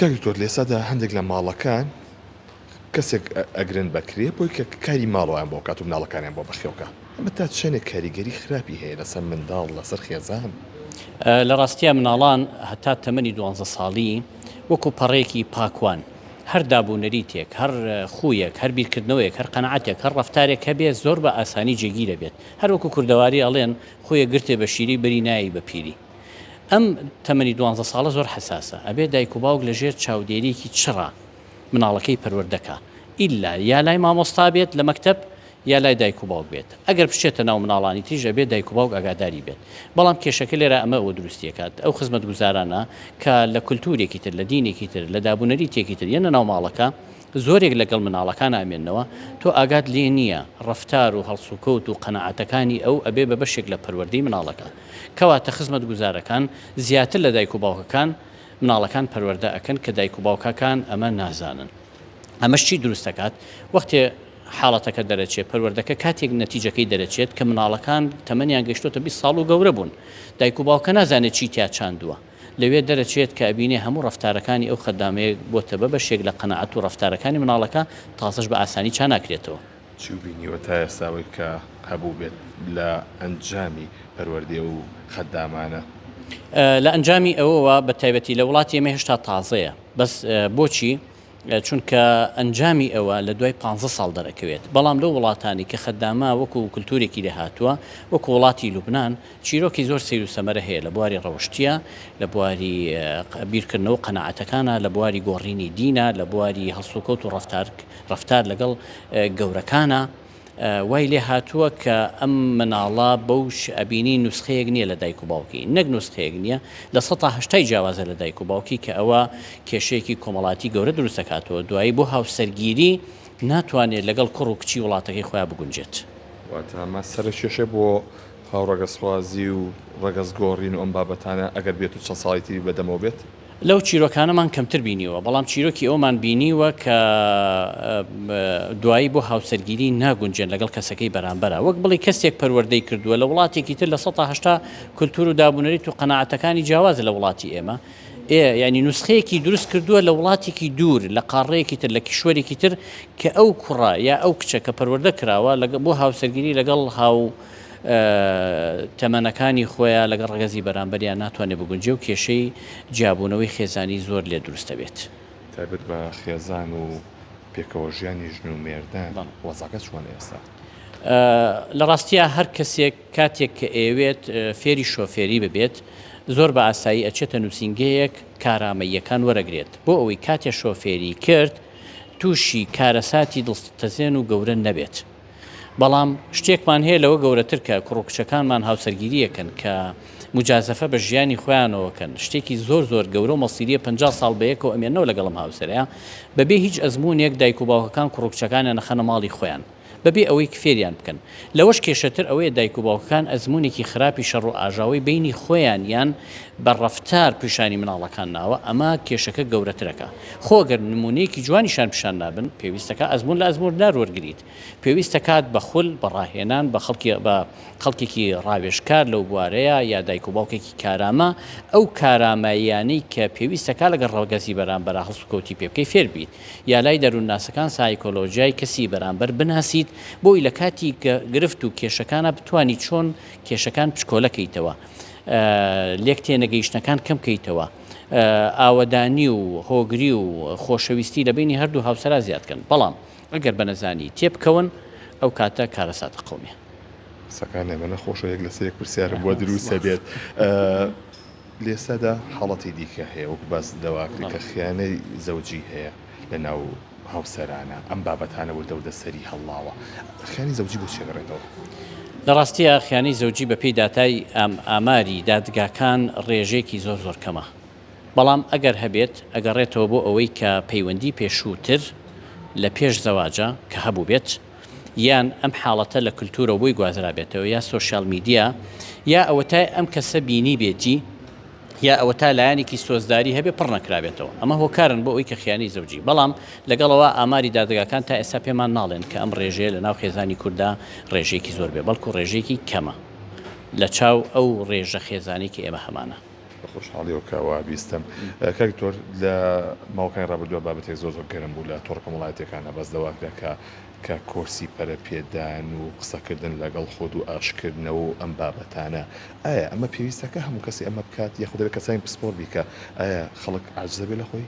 کاک دکتۆر لە ئێستادا هەندێک لە ماڵەکان کەسێک ئەگرن بە کرێ بۆی کە کاری ماڵەوەیان بۆ بکات و مناڵەکانیان بۆ بەخێو کا ئەمە تا چەندێک کاریگەری خراپی هەیە لەسەر منداڵ لەسەر خێزان؟ لە ڕاستیا مناڵان هەتا تەمەنی دوانزە ساڵی وەکو پەڕەیەکی پاک وان هەر داب و نەریتێک هەر خوویەک هەر بیرکردنەوەیەک هەر قەناعەتێک هەر ڕەفتارێک هەبێ زۆر بە ئاسانی جێگیر ئەبێت هەر وەکو کوردەواری ئەڵێن خوویەک گرتێ بە شیری بەری نایەی بە پیری ئەم تەمەنی دوانزە ساڵە زۆر حەساسە ئەبێ دایک و باوک لە ژێر چاودێریەکی چڕا مناڵەکەی پەروەردە کا ئیلا یا لای مامۆستا بێت لە مەکتەب یا لای دایک و باوک بێت ئەگەر بچێتە ناو مناڵانی تریش ئەبێت دایک و باوک ئاگاداری بێت بەڵام کێشەکە لێرە ئەمە ئەوە دروستی ئەکات ئەو خزمەتگوزارانە کە لە کولتورێکی تر لە دینێکی تر لە دابونەریتێکی تر یەنە ناو ماڵەکە زۆرێک لەگەڵ مناڵەکان ئەمێننەوە تۆ ئاگات لێ نییە ڕەفتار و هەڵسوکەوت و قەناعەتەکانی ئەو ئەبێ بە بەشێک لە پەروەردەی مناڵەکە کەواتە خزمەتگوزارەکان زیاتر لە دایک و باوکەکان مناڵەکان پەروەردە ئەکەن کە دایک و باوکاکان ئەمە نازانن ئەمەش چی دروست دەکات وەختێ حاڵەتەکە دەرەچێت پەروەردەکە کاتێک نەتیجەکەی دەرەچێت کە مناڵەکان تەمەنیان گەشتۆتە 20 ساڵ و گەورە بوون دایک و باوکە نازانێت چی تیا چاندووە لەوێ دەرەچێت کە ئەبینێ هەموو ڕەفتارەکانی ئەو خەدامەیە بۆتە بە بەشێک لە قەناعەت و ڕەفتارەکانی مناڵەکە تازەش بە ئاسانی چا ناکرێتەوە. چیو بینیوە تا ئێستا ئەوەی کە هەبووبێت لە ئەنجامی پەروەردەی ئەو خەدامانە؟ لە ئەنجامی ئەوەوە بە تایبەتی لە وڵاتی ئێمە هێشتا تازەیە بەس بۆچی؟ چونکە ئەنجامی ئەوە لە دوای پانزە ساڵ دەرەکەوێت بەڵام لەو وڵاتانی کە خەدامە وەکو کلتورێکی لێ هاتووە وەکو وڵاتی لوبنان چیرۆکی زۆر سەیر و سەمەرە هەیە لە بواری ڕەوشتیە لە بواری بیرکردنەوە و قەناعەتەکانە لە بواری گۆڕینی دینە لە بواری هەڵسوکەوت و ڕەفتار ڕەفتار لەگەڵ گەورەکانە وای لێ هاتووە کە ئەم مناڵە بەو ئەبینی نوسخەیەک نییە لە دایک و باوکی نەک نوسخەیەک نییە لە سەتا هەشتای جیاوازە لە دایک و باوکی کە ئەوە کێشەیەکی کۆمەڵاتی گەورە دروست دەکاتەوە دوایی بۆ هاوسەرگیری ناتوانێت لەگەڵ کوڕ و کچی وڵاتەکەی خۆیان بگونجێت. واتە ئەمە سەرەکێشە بۆ هاوڕەگەزخوازی و ڕەگەزگۆڕین و ئەم بابەتانە ئەگەر بێت و چەند ساڵی تری بەدەمەوە بێت؟ لەو چیرۆکانەمان کەمتر بینیوە، بەڵام چیرۆکی ئەوەمان بینیوە کە دوایی بۆ هاوسەرگیری ناگونجێن لەگەڵ کەسەکەی بەرامبەرا، وەک بڵێی کەسێک پەروەردەی کردووە لە وڵاتێکی تر 80% کولتوور و دابونەریت و قەناعەتەکانی جیاوازە لە وڵاتی ئێمە، ئێ یانی نوسخەیەکی دروست کردووە لە وڵاتێکی دوور لە قاڕەیەکی تر لە کیشوەرێکی تر کە ئەو کوڕە یا ئەو کچە کە پەروەردە کراوە بۆ هاوسەرگیری لەگەڵ هاو تەمەنەکانی خۆیا لەگەڵ ڕەگەزی بەرامبەریا ناتوانێت بگونجێ و کێشەی جیابوونەوەی خێزانی زۆر لێ دروست دەبێت. تایبەت بە خێزان و پێکەوە ژیانی ژن و مێردان وەزعەکە چۆنە ئێستا؟ لە ڕاستیا هەر کەسێک کاتێک کە ئەیەوێت فێری شۆفێری ببێت زۆر بە ئاسایی ئەچێتە نووسینگەیەک کارامەییەکان وەرەگرێت بۆ ئەوەی کاتێ شۆفێری کرد تووشی کارەساتی دڵتەزێن و گەورە نەبێت. بەڵام شتێکمان هەیە لەوە گەورەتر کە کوڕ و کچەکانمان هاوسەرگیریەکەن کە موجازەفە بە ژیانی خۆیانەوە کەن شتێکی زۆر زۆر گەورە و مەسیریە 50 ساڵ بەیەکەوە ئەمێنەوە لەگەڵم هاوسەرەیە بەبێ هیچ ئەزموونێک دایک و باوکەکان کوڕ و کچەکانیان ئەخەنە ماڵی خۆیان بەبێ ئەوەی فێریان بکەن لەوەش کێشەتر ئەوەیە دایک و باوکەکان ئەزموونێکی خراپی شەڕ و ئاژاوەی بەینی خۆیانیان بە ڕەفتار پیشانی مناڵەکان ناوە ئەمە کێشەکە گەورەترەکا خۆ گەر نموونەیەکی جوانیشان پیشان نابن پێویستەکا ئەزموون لە ئەزمووندار وەرگریت پێویستە کات بە خول، بە ڕاهێنان، بە خەڵکی بە خەڵکێکی ڕاوێژکار لەو بوارەیا یا دایک و باوکێکی کارامە، ئەو کاراماییانەی کە پێویستە کا لەگەڵ ڕەگەزی بەرامبەرا هەڵسوکەوتی پێ بکەی فێر بیت یا لای دەروونناسەکان سایکۆلۆژیای کەسی بەرامبەر بناسیت بۆی لە کاتی گرفت و کێشەکانا بتوانی چۆن کێشەکان پچکۆلە کەیتەوە لێک تێنەگەیشتنەکان کەم کەیتەوە ئاوەدانی و هۆگری و خۆشەویستی لە بەینی هەردوو هاوسەرا زیاد کەن بەڵام ئەگەر بە نەزانی تێبکەون ئەو کاتە کارەسات ئەقەومێ. قسەکان ئێمە نەخۆشە یەک لەسەر یەک پرسیارم بۆ دروست ئەبێت. لە ئێستادا حاڵەتی دیکە هەیە وەکو باس لەوە کرد کە خیانەی زەوجی هەیە لە ناو هاوسەرانە ئەم بابەتانە وردە وردە سەری هەڵڵاوە خیانەی زەوجی بۆ چی ئەگەڕێتەوە؟ لە ڕاستیا خیانەی زەوجی بە پێی داتای ئاماری دادگاکان ڕێژەیەکی زۆر زۆر کەمە. بەڵام ئەگەر هەبێت ئەگەڕێتەوە بۆ ئەوەی کە پەیوەندی پێشووتر لە پێش زەواجا کە هەبووبێت یان ئەم حاڵەتە لە کلتورەوە بۆی گوازرابێتەوە یا سۆشیال میدیا یا ئەوەتای ئەم کەسە بینیبێتی یا ئەوەتا لایەنێکی سۆزداری هەبێ پڕ نەکرابێتەوە ئەمە هۆکارن بۆ ئەوی کە خیانەی زەوجی بەڵام لەگەڵەوە ئاماری دادگاکان تا ئێستا پێمان ناڵێن کە ئەم ڕێژەیە لە ناو خێزانی کووردا ڕێژەیەکی زۆر بێ بەڵکو ڕێژەیەکی کەمە لە چاو ئەو ڕێژە خێزانی کە ئێمە هەمانە. خۆشحاڵیەوە کە وا بیستم. کاک دکتۆر لە ماوەکانی ڕابردووە بابەتێک زۆر زۆر گەرم بوو لە تۆڕە کۆمەڵایەتیەکانە باس لەوە کرا کە کە کۆرسی پەرە پێدان و قسەکردن لەگەڵ خۆت و ئاشکردنەوە و ئەم بابەتانە ئایا ئەمە پێویستە کە هەموو کەسی ئەمە بکات یاخود دەبێت کەسانی پسپۆر بیکا ئایا خەڵک عاجزە بێ لە خۆی؟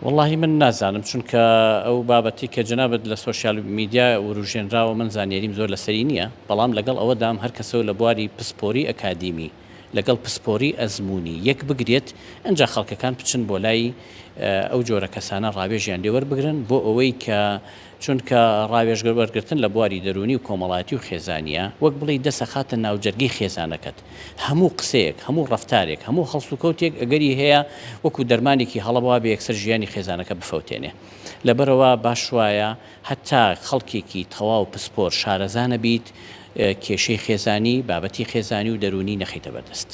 وەڵاهی من نازانم چونکە ئەو بابەتی کە جەنابت لە سۆشیال میدیا وروژێنراوە من زانیاریم زۆر لەسەری نییە بەڵام لەگەڵ ئەوەدام هەر کەسەو لە بواری پسپۆری ئەکادیمی لەگەڵ پسپۆری ئەزموونی یەک بگرێت ئنجا خەڵکەکان بچن بۆ لای ئەو جۆرە کەسانە ڕاوێژیان لێ وەربگرن بۆ ئەوەی کە چونکە ڕاوێژ وەرگرتن لە بواری دەروونی و کۆمەڵایەتی و خێزانییە وەک بڵێی دەست ئەخاتە ناوجەرگەی خێزانەکەت هەموو قسەیەک هەموو ڕەفتارێک هەموو هەڵسوکەوتێک ئەگەری هەیە وەکو دەرمانێکی هەڵە وابێ یەکسەر ژیانی خێزانەکە بفەوتێنێ لەبەرئەوە باش وایە هەتا خەڵکێکی تەواو پسپۆر شارەزا نەبیت کێشەی خێزانی، بابەتی خێزانی و دەروونی نەخەیتە بەردەست.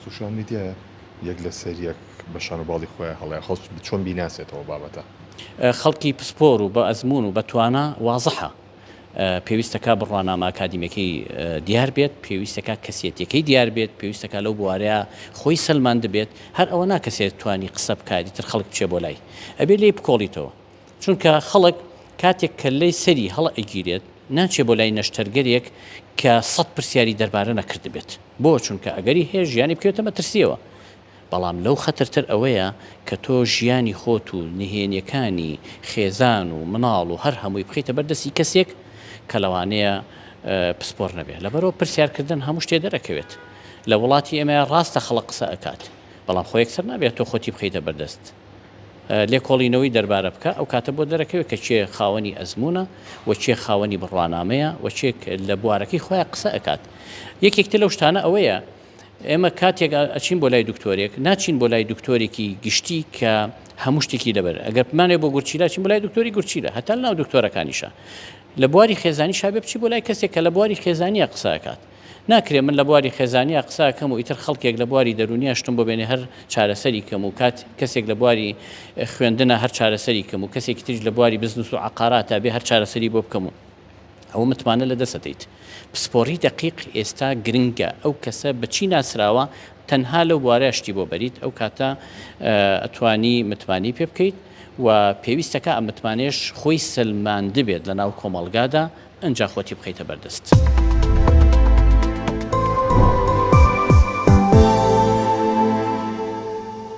سۆشیال میدیا یەک لەسەر یەک بە شان و باڵی خۆیان هەڵەیە خەڵک چۆن بیناسێتەوە بابەتە؟ خەڵکی پسپۆر و بە ئەزموون و بە توانا وازحە پێویستەکا بڕوانامە ئەکادیمیەکەی دیار بێت، پێویستەکا کەسێتیەکەی دیار بێت، پێویستەکا لەو بوارەیا خۆی سەلماندبێت، هەر ئەوە نا کەسێ توانی قسە بکات ئیتر خەڵک بچێ بۆ لای ئەبێ لێی بکۆڵیتەوە. چونکە خەڵک کاتێک کەللەی سەری هەڵئەگیرێت ناچێ بۆ لای نەشتەرگەرێک کە سەت پرسیاری دەربارە نەکردبێت. بۆ؟ چونکە ئەگەری هەیە ژیانی بکەوێتە مەترسییەوە. بەڵام لەو خەترتر ئەوەیە کە تۆ ژیانی خۆت و نهێنیەکانی خێزان و مناڵ و هەر هەمووی بخەیتە بەر دەستی کەسێک کە لەوانەیە پسپۆر نەبێت. لەبەرئەوە پرسیارکردن هەموو شتێ دەرەکەوێت. لە وڵاتی ئێمەیا ڕاستە خەڵک قسە ئەکات، بەڵام خۆ یەکسەر نابێت تۆ خۆتی بخەیتە بەردەست. لێکۆڵینەوەی دەربارە بکە، ئەو کاتە بۆت دەرەکەوێت کە کێ خاوەنی ئەزموونە و کێ خاوەنی بڕوانامەیە و کێ لە بوارەکەی خۆیان قسە ئەکات. یەکێک تر لەو شتانە ئەوەیە ئێمە کاتێک ئەچین بۆ لای دکتۆرێک ناچین بۆ لای دکتۆرێکی گشتی کە هەموو شتێکی لەبەر ئەگەر بمانێ بۆ گورچیلە چین بۆ لای دکتۆری گورچیلە هەتا لەناو دکتۆرەکانیشە لە بواری خێزانیشا بێ بچی بۆ لای کەسێک کە لە بواری خێزانیە قسە ئەکات. ناکرێ من لە بواری خێزانیا قسە ئەکەم و ئیتر خەڵکێک لە بواری دەروونیا شتم بۆ بێنێ هەر چارەسەری کەم و کات کەسێک لە بواری خوێندنا هەر چارەسەری کەم و کەسێکی تریش لە بواری بزنس و عەقاراتا بێ هەر چارەسەری بۆ بکەم و ئەوە متمانە لە دەست ئەدەیت. پسپۆڕی دەقیق ئێستا گرنگە ئەو کەسە بە چی ناسراوە تەنها لەو بوارە شتی بۆ بەریت ئەو کاتە ئەتوانی متمانەی پێ بکەیت و پێویستەکا ئەم متمانەیەش خۆی سەلماندبێت لە ناو کۆمەڵگادا ئنجا خۆتی بخەیتە بەردەست.